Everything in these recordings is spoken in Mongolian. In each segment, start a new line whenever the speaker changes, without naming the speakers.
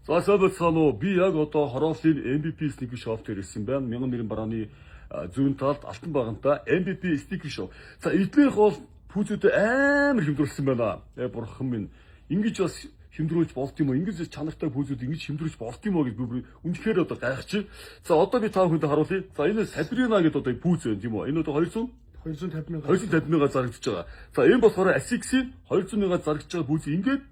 За, сайн байцгаана уу? Би яг одоо Хорооллын MVP Sneaker Shop дээр ирсэн байна. Мянган нэрийн барааны зүүн талд Алтан багантай MVP Sneaker Shop. За, эднийх бол пүүзүүдээ амар хямдруулсан байна. Э, бурхан минь. Ингэж бас хямдруулж болд юм уу? Ингэж чанартай пүүзүүд ингэж хямдруулж болд юм уу гэж би үнэхээр одоо гайхчих. За, одоо би та бүхэнд харуулъя. За, энэ Sabrina гэдэг одоо пүүз байна, тийм үү? Энэ одоо 200
250 мянга.
250 мянгаар зарагдаж байгаа. За, энэ болохоор Asics-ийн 200 мянгаар зарагдаж байгаа пүүз ингээд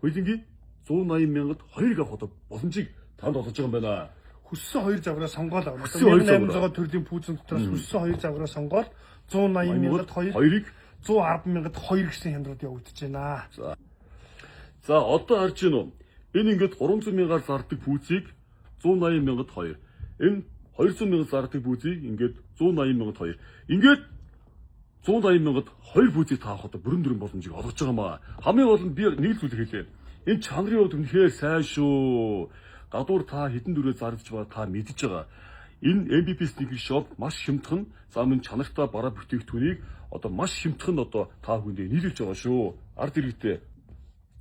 хоёулангийн 180 мянгад хоёрыг авах одоо боломжийг танд олгож байгаа юм байна.
Хүссэн хоёр загвараа сонгоол авна.
Хүссэн хоёр загвараа.
1800 төрлийн пүүзэн дотроос хүссэн хоёр загвараа сонгоол 180 мянгад 2,
Хоёрыг
110 мянгад 2 гэсэн хямдрууд явагдаж байна.
За, одоо харж гин үү? Энэ ингээд 300 мянгаар зардаг пүүзийг 180 мянгад 2. Энэ 200 мянга зардаг пүүзийг ингээд 180 мянгад 2. Ингээд 180 мянгад 2 пүүзийг та авах одоо бүрэн дүрэн боломжийг олгож байгаа маа. Хамгийн гол нь би нэг л зүйл хэлье. Энэ чанарын хувьд үнэхээр сайн шүү. Гадуур та хэдэн дүрээ зардж байгаа та мэдж байгаа. Энэ MVP Sneaker Shop маш хямдхан, за мөн чанартай бараа бүтээгдэхүүнийг одоо маш хямдхан одоо та бүхэндээ нийлүүлж байгаа шүү. Ард иргэдээ.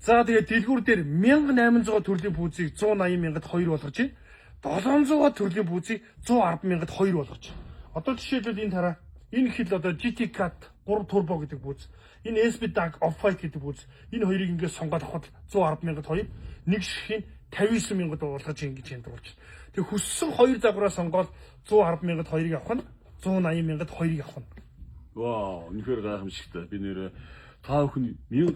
За, тэгээд дэлгүүр дээр 1800 төрлийн пүүзийг 180 мянгад 2 болгож байна. 700 төрлийн пүүзийг 110 мянгад 2 болгож байна. Одоо жишээлбэл энэ тараа энэ хэл одоо GT Cut 3 Turbo гэдэг пүүз. Энэ SB Dunk Off-White гэдэг пүүз. Энэ хоёрыг ингээд сонгоод авахад 110 мянгад 2, нэг ширхийг 59 мянгад болгож ингэж хямдруулж байна. Тэг хүссэн хоёр загвараа сонгоод 110 мянгад 2-ыг авах нь, 180 мянгад 2-ыг авах нь.
Вау, үнэхээр гайхамшигтай. Би нэрээ та бүхэн 1000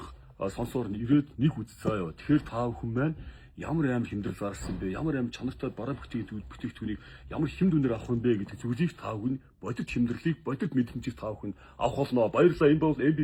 сонсоор нь ирээд нэг үзцээ ёо. Тэгэхээр та бүхэн маань ямар аим хямдрал зарсан бэ? Ямар аим чанартай бараа бүтээгдэхүүнийг ямар хямд үнээр авах юм бэ гэдэг зүйлийг та бүхэн бодит хямдралыг, бодит мэдрэмжийг та бүхэн авах болно. Баярлалаа. Энэ бол MVP